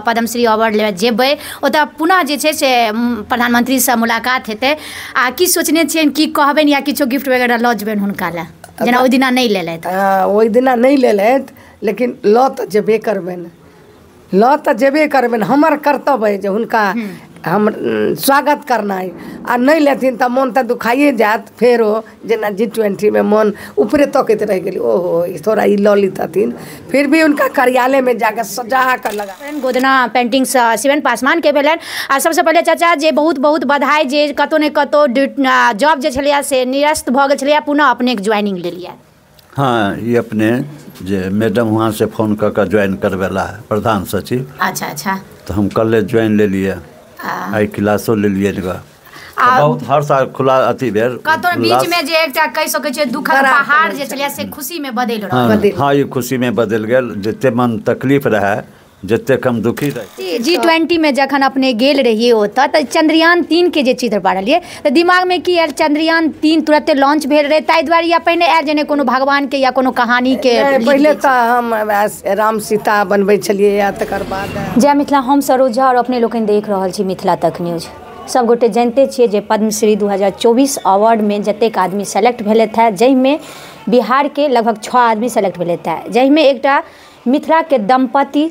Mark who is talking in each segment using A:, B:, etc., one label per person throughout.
A: Padma Shri award लेबऽ जेबै ओतऽ पुनः जे छै से प्रधानमंत्रीसँ मुलाकात हेतै आ की सोचने छियनि, की कहबनि या किछो गिफ्ट वगैरह लऽ जेबनि हुनका लए, जेना ओहि दिना नहि लेलथि?
B: ओहि दिना नहि लेलथि, लेकिन लऽ तऽ जेबे करबनि, लऽ तऽ जेबे करबनि। हमर कर्तव्य अइ जे हुनका हम स्वागत करनाइ, आ नहि लेथिन तऽ मोन तऽ दुखाइए जायत। फेरो जेना G20 मे मोन ऊपरे तकैत रहि गेली, ओहो थोड़ा ई लऽ लितथिन। फिर भी हुनका कार्यालयमे जाकऽ सजा कऽ लगा
A: गोदना पेंटिंगसँ शिवन पासवानके भेलनि। आ सबसँ पहिले चाचा जे बहुत बहुत बधाई जे कतहु ने कतहु जॉब जे छलैए से निरस्त भऽ गेल छलैए, पुनः अपनेके ज्वाइनिंग लेलियै।
C: हाँ, ये अपने जे मैडम वहाँ से फोन कऽ के ज्वाइन करबेला है प्रधान सचिव।
A: अच्छा अच्छा।
C: तो हम कल ज्वाइन ले लिए, आई क्लासो ले लिए। बहुत हर साल खुला अथी भेल
A: कतौ बीच में जे एकटा कहि सकै छियै दुखक पहाड़ जे छलै से खुशी में बदलि रहल।
C: हाँ, ये खुशी में बदलि गेल। जते मन तकलीफ रहे, जते कम दुखी रहे।
A: G20 में जखन अपने गेल रहियै ओतऽ तऽ चंद्रयान 3 के जे चित्र पारलियै तऽ दिमाग में की आयल? चंद्रयान 3 तुरते लॉन्च भेल रहै ताहि दुआरे, या पहिने आयल जे कोनो भगवान के या कोनो कहानी के?
B: पहिले तऽ हम राम सीता बनबै छलियै या तकर बाद।
A: जय मिथिला, हम सरोजा और अपने लोकनि देख रहल छी मिथिला तक न्यूज। सब गोटे जानते छियै जे पद्मश्री 2024 अवार्ड में जतेक आदमी सेलेक्ट भेलथि है, जाहिमे बिहार के लगभग 6 आदमी सेलेक्ट भेलथि है, जाहिमे एकटा मिथिला के दंपति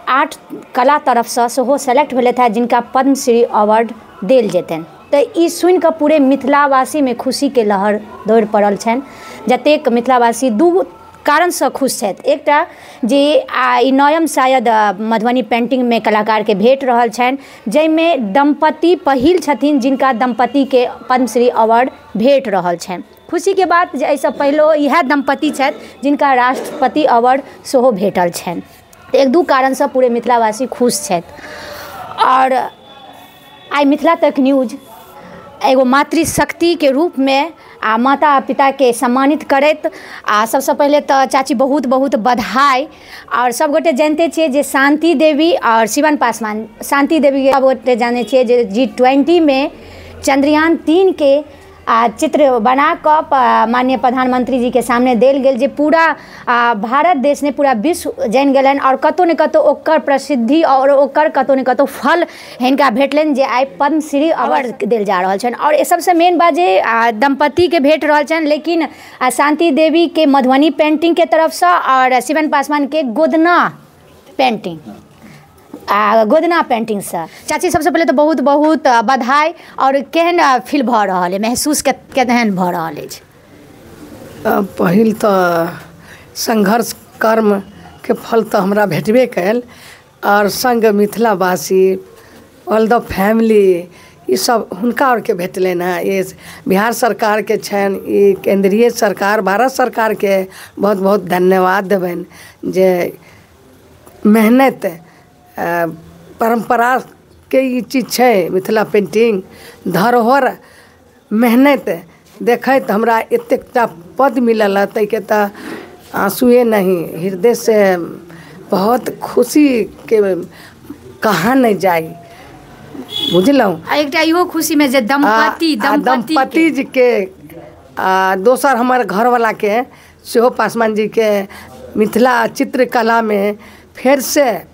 A: 8 कला तरफसँ सेहो सेलेक्ट भेलथि है, जिनका पद्मश्री अवार्ड देल जेतनि। तऽ ई सुनिकऽ पूरे मिथिलावासीमे खुशीके लहर दौड़ पड़ल छनि। जतेक मिथिलावासी दू कारणसँ खुश छथि, एकटा जे ई नयम शायद मधुबनी पेंटिंगमे कलाकारके भेट रहल छनि, जाहिमे दंपति पहिल छथिन जिनका दंपतिके पद्मश्री अवार्ड भेट रहल छनि। खुशीके बात जे एहिसँ पहिलो इएह दंपति छथि जिनका राष्ट्रपति अवार्ड सेहो भेटल छनि। एक दू कारणसँ पूरे मिथिलावासी खुश छथि। और आइ मिथिला तक न्यूज एगो मातृशक्तिके रूपमे आ माता पिताके सम्मानित करैत, आ सबसँ पहिले तऽ चाची बहुत बहुत बधाई। और सब गोटे जानते छियै जे शांति देवी और शिवन पासवान, शांति देवी सब गोटे जानै छियै जे G20 में चंद्रयान 3 के चित्र बना कऽ माननीय प्रधानमंत्री जी के सामने देल गेल, जे पूरा भारत देश ने पूरा विश्व जानि गेलनि और कतहु ने कतहु ओकर प्रसिद्धि और ओकर कतहु ने कतहु फल हिनका भेटलनि जे आइ पद्मश्री अवार्ड देल जा रहल छनि। और सबसँ मेन बात जे दंपतिके भेट रहल छनि, लेकिन शांति देवी के मधुबनी पेंटिंगके तरफसँ और शिवन पासवान के गोदना पेंटिंग, गोदना पेंटिंगसँ। चाची सबसँ पहिले तऽ बहुत बहुत बधाई। और केहन फील भऽ रहल अइ, महसूस केहन भऽ रहल अछि?
B: पहिल तऽ संघर्ष कर्मके फल तऽ हमरा भेटबे कयल, और संग मिथिलावासी ऑल द फैमिली ई सब हुनका आरके भेटलनि हँ। ये बिहार सरकारके छनि, ई केंद्रीय सरकार भारत सरकारके बहुत बहुत धन्यवाद देबनि जे मेहनत परम्परा के ई चीज छै मिथिला पेंटिंग, धरोहर मेहनत देखैत हमरा एतेकटा पद मिलल है, ताहिके तऽ आंसुए नहीं, हृदय से बहुत खुशी के कहाँ नहीं जाई, बुझलहुँ।
A: एकटा इहो खुशी में जे दंपति
B: दंपति जी के, दोसर हमर घरवाला के सेहो पासवान जी के मिथिला चित्रकला में फेर से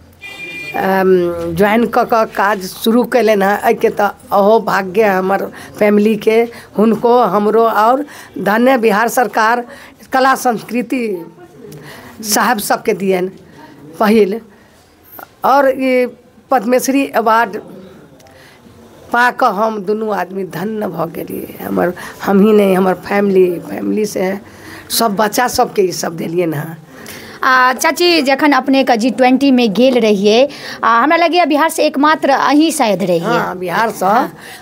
B: ज्वाइन कऽ कऽ काज शुरू कयलनि हँ। एहिके तऽ अहो भाग्य हमर फैमिलीके, हुनको हमरो, और धन्य बिहार सरकार कला संस्कृति साहब सबके दियनि पहिल। और ई पद्मश्री अवार्ड पा कऽ हम दुनू आदमी धन्य भऽ गेलियै। हमर हमही नहि, हमर फैमिली, फैमिलीसँ सब बच्चा सबके ई सब देलियनि हँ।
A: चाची जखन अपने के G20 में गेल रहियै, हमरा लगैए बिहार से एकमात्र अहीं शायद रहियै।
B: हाँ, बिहार से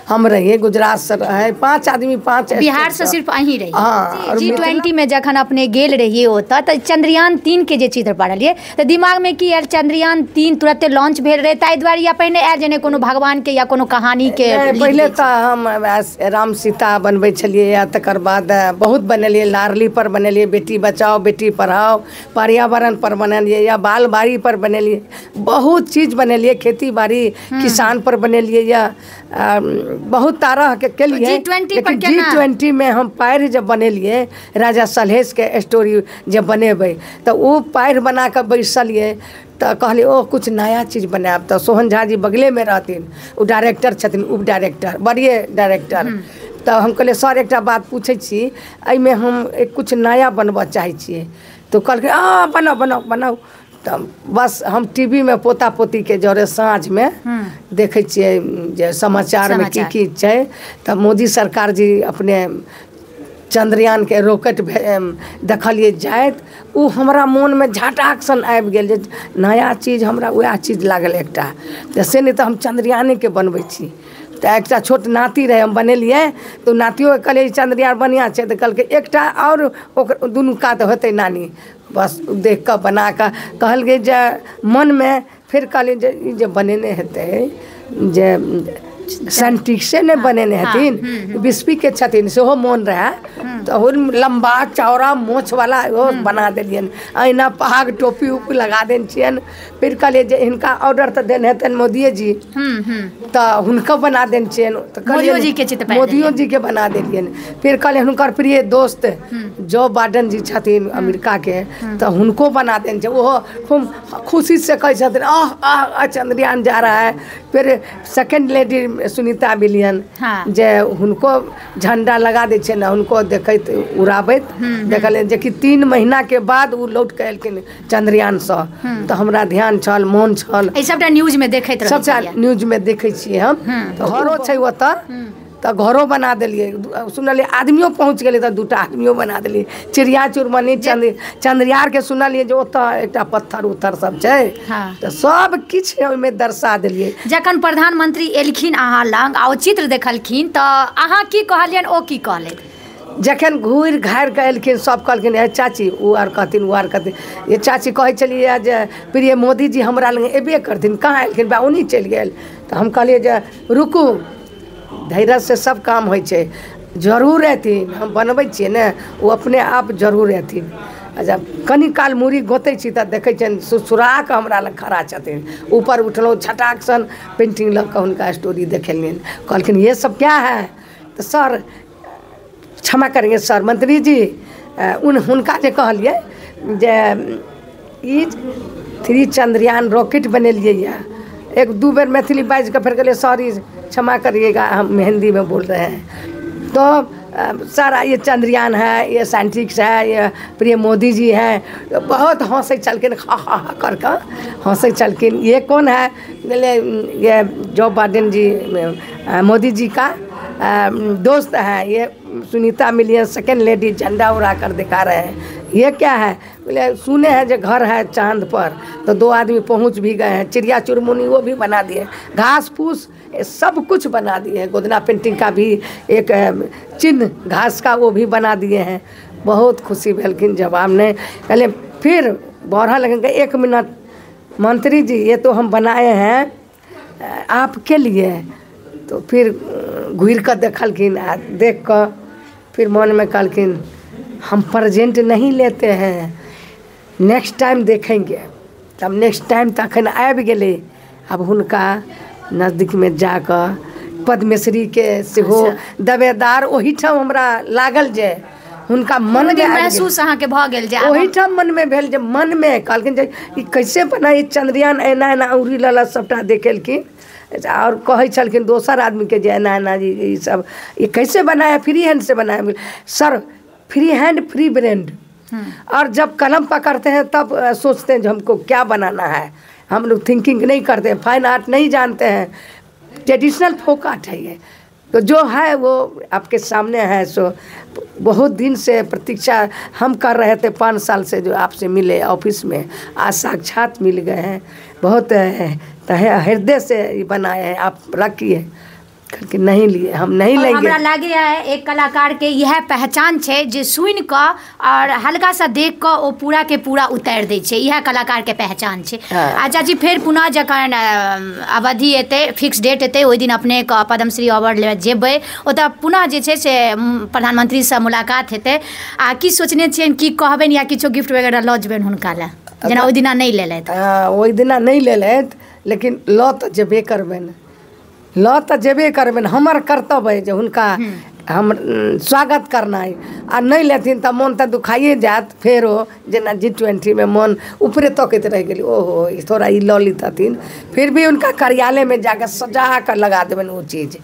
B: हम रहियै, गुजरात से रहे 5 आदमी, 5
A: बिहार से सिर्फ अहीं रहियै।
B: हाँ,
A: G20 में जखन अपने गेल रहियै ओतऽ तऽ चंद्रयान 3 के जे चित्र पारलियै तऽ दिमाग में की आयल? चंद्रयान 3 तुरते लॉन्च भेल रहै ताहि दुआरे, या पहिने आयल जे कोनो भगवान के या कोनो कहानी के?
B: पहिले तऽ हम राम सीता बनबै छलियै, या तकर बाद बहुत बनेलियै, लारली पर बनेलियै, बेटी बचाओ बेटी पढ़ाओ, पर्यावरण पर बनेलियै, या बाल बाड़ी पर बनेलियै, बहुत चीज बनेलियै, खेती बाड़ी किसान पर बनेलियै, या बहुत तरह के केलियै।
A: लेकिन
B: G20 में हम पैर जब बनेलियै, राजा सलहेश के स्टोरी जब बनेबै तऽ ओ पैर बना कऽ बैसलियै तऽ कहलियै ओ किछु नया चीज बनायब। तऽ सोहन झा जी बगलेमे रहथिन, ओ डायरेक्टर छथिन, उप डायरेक्टर, बड़िए डायरेक्टर। तऽ हम कहलियै सर एकटा बात पूछै छी, एहिमे हम किछु नया बनबऽ चाहै छियै। तऽ कहलखिन हँ बनाउ बनाउ बनाउ। तऽ बस हम टीवीमे पोता पोतीके जरे साँझमे देखै छियै जे समाचारमे की की छै। तऽ मोदी सरकार जी अपने चंद्रयानके रॉकेट देखलियै जाइत, ओ हमरा मोनमे झटाक सन आबि गेल जे नया चीज, हमरा वएह चीज लागल एकटा, तऽ से नहि तऽ हम चंद्रयानेके बनबै छी। तऽ एकटा छोट नाती रहै, हम बनेलियै तऽ नातियोके कहलियै चंद्रयान बढ़िआँ छै, तऽ कहलकै एकटा आओर ओकर दुनू कात होतै नानी। बस देख कऽ बना कऽ कहलकै जे मनमे, फेर कहलियै जे ई जे बनेने हेतै जे साइंटिस्टे नहि बनेने हेथिन, बिस्पीके छथिन सेहो मोन रहए, तऽ ओ लम्बा चौड़ा मोछवला ओहो बना देलियनि, अहिना पाग टोपी उपी लगा देने छियनि। फेर कहलियै जे हिनका ऑर्डर तऽ देने हेतनि मोदिये जी, तऽ हुनको बना देने छियनि, तऽ कहलियै मोदियो जीके बना देलियनि। फेर कहलियै हुनकर प्रिय दोस्त जो बाइडन जी छथिन अमेरिकाके, तऽ हुनको बना देने छै, ओहो खूब खुशीसँ कहै छथिन आह आह चंद्रयान जा रहा है। फेर सेकेंड लेडी सुनीता विलियन, जे हुनको झंडा लगा दै छै ने, हुनको देखैत उड़ाबैत देखलियनि, जेकि 3 महीनाके बाद ओ लौट कऽ एलखिन चंद्रयानसँ। तऽ हमरा ध्यान छल, मोन छल,
A: सबटा न्यूजमे देखैत,
B: सबटा न्यूजमे देखै छियै हम। तऽ घरो छै ओतऽ, तऽ घरो बना देलियै, सुनलियै आदमियो पहुँच गेलै तऽ 2टा आदमियो बना देलियै। चिड़िया चुड़मनी चंद्रयानके सुनलियै जे ओतऽ एकटा पत्थर उत्थर सब छै, तऽ सब किछु ओहिमे दर्शा देलियै।
A: जखन प्रधानमंत्री एलखिन अहाँ लग आ ओ चित्र देखलखिन तऽ अहाँ की कहलियनि, ओ की कहलथि?
B: जखन घुरि घारि कऽ एलखिन सब कहलखिन हे चाची, ओ आर कहथिन ओ आर कहथिन, ये चाची कहै छलियै जे प्रिय मोदी जी हमरा लग एबे करथिन, कहाँ एलखिन, बा ओनी चलि गेल। तऽ हम कहलियै जे रुकू, धैर्य से सब काम होइ छै, जरूर अयथिन, हम बनबै छियै ने, ओ अपने आप जरूर अयथिन। आ जब कनी काल मूड़ी गोतै छी तऽ देखै छियनि सुरसुरा कऽ हमरा लग खड़ा छथिन। ऊपर उठलहुँ छटाक सन पेंटिंग लऽ कऽ हुनका स्टोरी देखेलियनि, कहलखिन ये सब क्या है? तऽ सर क्षमा करेंगे सर, मंत्री जी, हुनका जे कहलियै जे ई 3 चंद्रयान रॉकेट बनेलियै यऽ, 1-2 बेर मैथिली बाजि कऽ फेर कहलियै सॉरी क्षमा करिएगा, हम हिंदी में बोल रहे हैं। तो सारा ये चंद्रयान है, ये साइंटिस्ट है, ये प्रिय मोदी जी हैं। बहुत हंसै छलखिन, हा हा हा कर कऽ हंसै छलखिन। ये कौन है? बोले ये जो बाइडेन जी मोदी जी का दोस्त है, ये सुनीता विलियम सेकेंड लेडी झंडा उड़ा कर दिखा रहे हैं। ये क्या है? बोले सुने हैं जो घर है चांद पर, तो 2 आदमी पहुंच भी गए हैं। चिड़िया चुरमुनी वो भी बना दिए, घास फूस सब कुछ बना दिए हैं। गोदना पेंटिंग का भी एक चिन्ह घास का वो भी बना दिए हैं। बहुत खुशी भेलखिन, जवाब नहीं। पहले फिर बढ़ा लगेंगे 1 मिनट मंत्री जी, ये तो हम बनाए हैं आपके लिए। तो फिर घूर कऽ देखलखिन, आ देख कऽ फिर मनमे कहलखिन हम प्रेजेंट नहीं लेते हैं, नेक्स्ट टाइम देखेंगे। तब नेक्स्ट टाइम तऽ अखन आबि गेलै। आब हुनका नजदीकमे जाकऽ पद्मश्रीके सेहो दावेदार ओहिठाम हमरा लागल जे हुनका मनमे
A: महसूस अहाँके भऽ गेल, जे
B: ओहिठाम मनमे भेल जे मनमे कहलखिन जे ई कैसे बना, ई चंद्रयान एना एना उड़ी लल, सबटा देखेलखिन। और कहै छलखिन दोसर आदमीके जे एना एना ई सब ये कैसे बनाया, फ्री हैंड से बनाया। Sir free hand free brand, और जब कलम पकड़ते हैं तब सोचते हैं जो हमको क्या बनाना है। हम लोग थिंकिंग नहीं करते हैं, फाइन आर्ट नहीं जानते हैं, ट्रेडिशनल फोक आर्ट है ये, तो जो है वो आपके सामने है। सो बहुत दिन से प्रतीक्षा हम कर रहे थे, 5 साल से जो आपसे मिले ऑफिस में, आज साक्षात मिल गए हैं। बहुत हृदय से ये बनाए हैं, आप रखिए। करके नहीं लिए, हम नहीं लेंगे।
A: हमरा लागे है एक कलाकार के यह पहचान छै जे सुनि कऽ और हल्का सा देख कऽ ओ पूरा के पूरा उतारि दै छै, इएह कलाकार के पहचान छै। आ चाची फेर पुनः जखन अवधि एतै, फिक्स डेट एतै, ओहि दिन अपने के पद्मश्री अवार्ड ले जेबै, ओतऽ पुनः जे छै से प्रधानमंत्रीसँ मुलाकात हेतै। आ की सोचने छियनि, की कहबनि या किछो गिफ्ट वगैरह लऽ जेबनि हुनका लए, जेना ओहि दिना नहि लेलथि?
B: ओहि दिना नहि लेलथि, लेकिन लऽ तऽ जेबे करबनि, लऽ तऽ जेबे करबनि। हमर कर्तव्य अइ जे हुनका हम स्वागत करनाइ। आ नहि लेथिन तऽ मोन तऽ दुखाइए जायत। फेरो जेना G20 में मोन ऊपरे तकैत रहि गेली, ओहो थोड़ा ई लऽ लितथिन, फिर भी हुनका कार्यालयमे जाकऽ सजा कऽ लगा देबनि ओ चीज।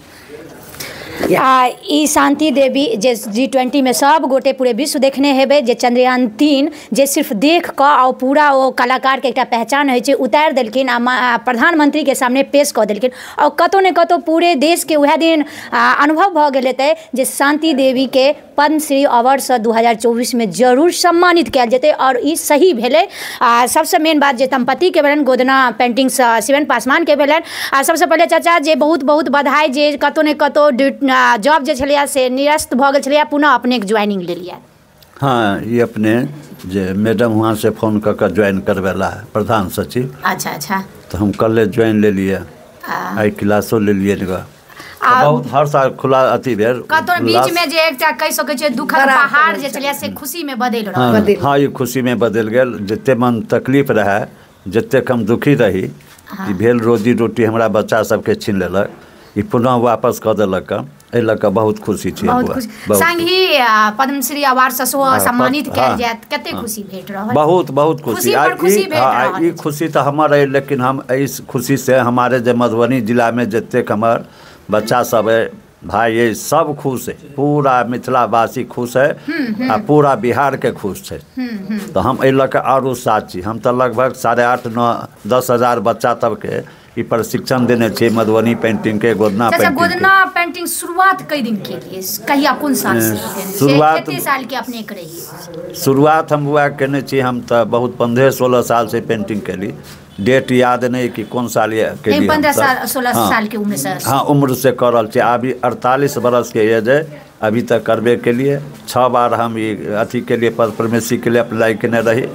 A: आ ई शांति देवी जे G20 में सब गोटे पूरे विश्व देखने हेबै जे चंद्रयान 3 जे सिर्फ देख कऽ आ पूरा ओ कलाकार के एकटा पहचान होइ छै उतारि देलखिन आ प्रधानमंत्री के सामने पेश कऽ देलखिन। और कतौ ने कतौ पूरे देश के वएह दिन अनुभव भऽ गेल हेतै जे शांति देवी के पद्मश्री अवार्डसँ 2024 में जरूर सम्मानित कयल जेतै। और ई सही भेलै। आ सबसँ मेन बात जे दम्पतिके भेलनि गोदना पेंटिंगसँ शिवन पासवानके भेलनि। आ सबसँ पहिले चाचा जे बहुत बहुत बधाई जे कतौ ने कतौ जॉब जे छलैया से निरस्त भऽ गेल छलैया, पुनः अपने ज्वाइनिंग लेलियै।
C: हाँ, ये अपने जे मैडम वहाँ से फोन कऽ के ज्वाइन करवेला है प्रधान सचिव।
A: अच्छा अच्छा।
C: तो हम कल ज्वाइन ले लिए, आई क्लासो ले लिए। बहुत हर साल खुला अथी भेल
A: कतौ बीच में जे एकटा कहि सकै छियै दुखक पहाड़ जे छलैया से खुशी में बदलि रहल।
C: हाँ, ये खुशी में बदलि गेल। जते मन तकलीफ रहै, जते हम दुखी रही कि भेल रोजी रोटी हमरा बच्चा सबके छीन लेलक, ई पुनः वापस कऽ देलक, एहि लऽ कऽ बहुत खुशी छी।
A: संगहि पद्मश्री अवार्ड सँ सेहो सम्मानित कयल जायत, कते खुशी भेट रहल?
C: बहुत बहुत खुशी। ई खुशी तऽ हमर अइ, लेकिन हम एहि खुशी से हमारे जे मधुबनी जिलामे जतेक हमर बच्चा सब है, भाई है, सब खुश है। पूरा मिथिलावासी खुश है आ पूरा बिहार के खुश है। तऽ हम एहि लऽ कऽ आओर उत्साह छी। हम तऽ लगभग 8.5, 9, 10 हजार बच्चा तबके ई प्रशिक्षण देने छियै मधुबनी पेंटिंग के, गोदना पेंटिंग।
A: गोदना पेंटिंग शुरुआत कई दिन के लिए, कहिया, कोन साल से?
C: शुरुआत
A: कते साल के अपने रहिए?
C: शुरुआत हम वएह केने छी। हम तऽ बहुत 15-16 साल से पेंटिंग केली। डेट याद नहीं कि कौन साल के।
A: 15-16 साल के उम्र से?
C: हाँ, उम्र से कर रहल छी। अभी 48 बरस के एज है, अभी तक करबे के लिए। 6 बार हम ई अथी के लिए पद्मश्री के लिए अप्लाई केने रही,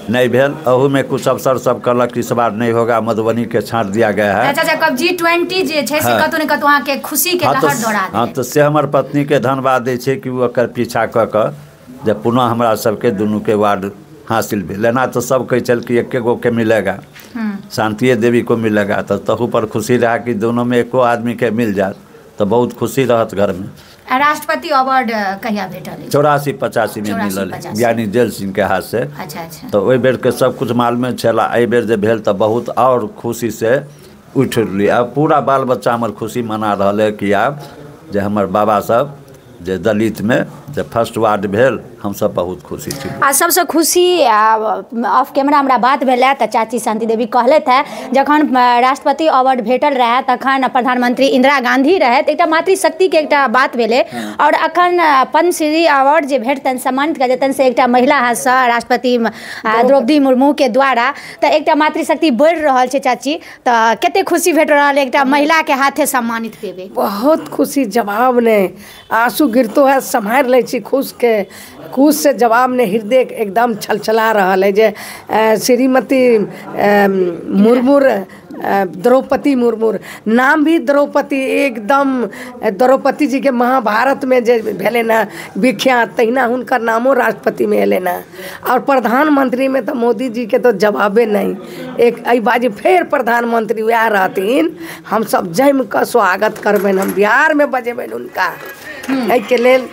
C: नहीं भेल। अहू में कुछ अफसर सब कहलक इस बार नहीं होगा, मधुबनी के छाँट दिया गया है।
A: अच्छा, कब G20 जे छै से कतौ ने कतौ अहाँ के खुशी के लहर दौड़ा देलक।
C: हाँ, तऽ से हमर पत्नी के धन्यवाद दै छै कि ओ ओकर पीछा कऽ कऽ जब पुनः हमरा सबके दुनू के वार्ड हासिल भेल। एना तऽ सब कहै छल कि एके गो के मिलेगा, शांतिए देवी को मिलेगा। तऽ तहू पर खुशी रहा कि दोनों में एको आदमी के मिल जात तऽ बहुत खुशी रहत घर में।
A: राष्ट्रपति अवार्ड कहिया भेटल?
C: 84-85 में मिलल, ज्ञानी जैल सिंह के हाथ से।
A: अच्छा अच्छा।
C: तऽ ओहि बेर के सब कुछ मालूमे छला। एहि बेर जे भेल तऽ बहुत और खुशी से उठि उठली। आब पूरा बाल बच्चा हमर खुशी मना रहल है कि आब जे हमर बाबा सब जे दलित में जे फर्स्ट वार्ड भेल, हमसब बहुत खुशी छी।
A: आ सबसँ खुशी ऑफ कैमरा हमरा बात भेल तऽ चाची शांति देवी कहलथि है जखन राष्ट्रपति अवार्ड भेटल रहै तखन प्रधानमंत्री इंदिरा गांधी रहथि, एकटा मातृशक्तिके एकटा बात भेलै। और अखन पद्मश्री अवार्ड जे भेटतनि, सम्मानित कयल जेतनि से एकटा महिला हाथसँ राष्ट्रपति द्रौपदी मुर्मू के द्वारा, तऽ एकटा मातृशक्ति बढ़ि रहल छै चाची। तऽ कते खुशी भेट रहल एकटा महिलाके हाथे सम्मानित पेबै?
B: बहुत खुशी, जवाब नहि, आंसू गिरतो है सम्हारि लै छी खुश के, खुश से जवाब ने, हृदय एकदम छलछला रहल है जे श्रीमती मुर्मू, द्रौपदी मुर्मू, नाम भी द्रौपदी, एकदम द्रौपदी जी के महाभारत में जे भेलै ने विख्यात, तहिना हुनकर नामो राष्ट्रपति में एलै ने। और प्रधानमंत्री में तो मोदी जी के तो जवाबे नहीं। एक एहि बाजी फेर प्रधानमंत्री वएह रहथिन, हमसब जमि कऽ स्वागत करबनि, हम बिहार में बजेबनि हुनका। एहिके लेल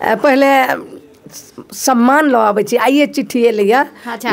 B: पहले सम्मान लऽ आबै छी। आइए चिट्ठी एलैए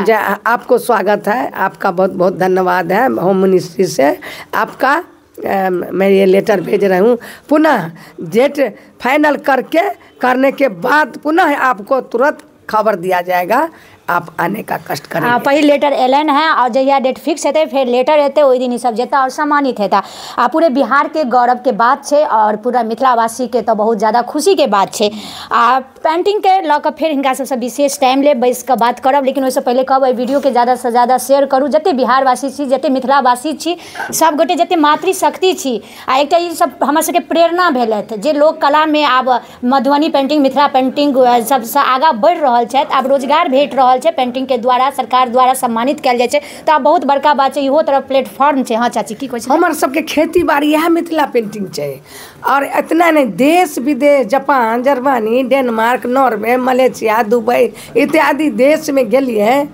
B: जे आपको स्वागत है, आपका बहुत बहुत धन्यवाद है, होम मिनिस्ट्री से आपका मैं ये लेटर भेज रही हूँ। पुनः डेट फाइनल करके करने के बाद पुनः आपको तुरंत खबर दिया जाएगा, आप आने का कष्ट करेंगे।
A: पहिल लेटर एलन है और जहिया डेट फिक्स हेतै फेर लेटर एतै, ओहि दिन ई सब जेता और सम्मानित हेता। आ पूरे बिहार के गौरव के बात छै और पूरा मिथिलावासी के तऽ बहुत ज़्यादा खुशी के बात छै। आ पेंटिंग के लऽ कऽ फेर हिनका सबसँ विशेष टाइम लेब, बैस कऽ बात करब, लेकिन ओहिसँ पहिले कहब एहि वीडियो के ज़्यादा से ज़्यादा शेयर करू। जते बिहारवासी छी, जते मिथिलावासी छी, सब गोटे जते मातृशक्ति छी, आ एकटा ई सब हमर सबके प्रेरणा भेलथि जे लोक कला में आब मधुबनी पेंटिंग, मिथिला पेंटिंग सबसँ आगाँ बढ़ि रहल छथि, आब रोजगार भेट रहल छै पेंटिंग के द्वारा, सरकार द्वारा सम्मानित कयल जाइ छै, तऽ आब बहुत बड़का बात छै, इहो तरफ प्लेटफॉर्म छै। हाँ चाची, की कहै छै?
B: हमर सबके खेती बाड़ी इएह मिथिला पेंटिंग छै। और इतना नहीं, देश विदेश, Japan, Germany, Denmark, Norway, Malaysia, Dubai इत्यादि देशमे गेलियै,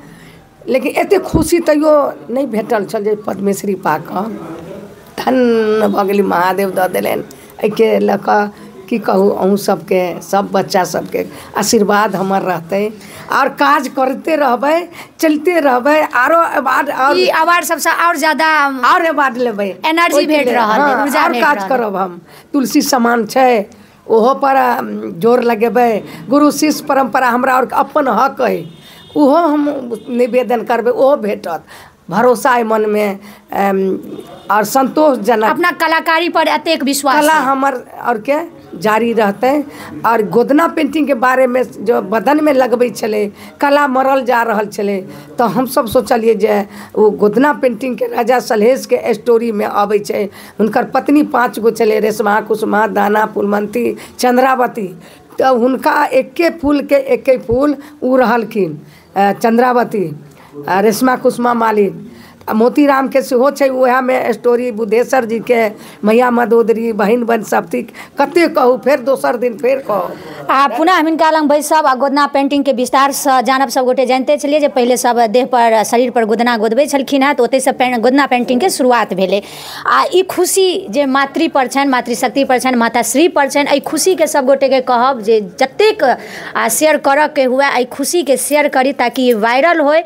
B: लेकिन एतेक खुशी तैयो नहि भेटल छल जे पद्मश्री पाकऽ धन्य भऽ गेली, महादेव दऽ देलनि। एहिके लऽ कऽ की कहू, अहूँ सबके सब बच्चा सबके आशीर्वाद हमर रहतै आओर काज करते रहबै, चलते रहबै। आरो अवार्ड
A: और ई अवार्ड सबसँ आओर ज्यादा
B: आओर अवार्ड लेबै,
A: एनर्जी भेट रहल, ऊर्जा।
B: आओर काज करब हम। तुलसी समान छै, ओहो पर जोर लगेबै। गुरु शिष्य परम्परा हमरा आओर अपन हक अइ, ओहो हम निवेदन करबै, ओहो भेटत। भरोसा अइ मनमे आओर संतोषजनक।
A: अपना कलाकारी पर एतेक विश्वास।
B: कला हमर आओरके जारी रहतै। आओर गोदना पेंटिंगके बारेमे जो बदनमे लगबै छलै, कला मरल जा रहल छलै, तऽ हमसब सोचलियै जे ओ गोदना पेंटिंगके राजा सलहेशके स्टोरीमे अबै छै। हुनकर पत्नी 5 गो छलै, रेशमा, कुसुमा, दाना, फूलमंती, चंद्रावती। तऽ हुनका एके फूलके एके फूल ओ रहलखिन चंद्रावती, रेशमा, कुसुमा, मालिन। मोतीरामके सेहो छै उएहमे स्टोरी, बुद्धेश्वर जीके, मैया मदोदरी, बहिन बन सप्ती, कते कहू, फेर दोसर दिन फेर कहू।
A: आ पुनः हम हिनका लग बैसब आ गोदना पेंटिंगके विस्तारसँ जानब। सब गोटे जानिते छलियै जे पहिले सब देह पर, शरीर पर गोदना गोदबै छलखिन हेँ, तऽ ओतहिसँ गोदना पेंटिंगके शुरुआत भेलै। आ ई खुशी जे मातृ पर छनि, मातृशक्ति पर छनि, माताश्री पर छनि, एहि खुशीके सब गोटेके कहब जे जतेक शेयर करऽके हुए एहि खुशीके शेयर करी ताकि वायरल होय।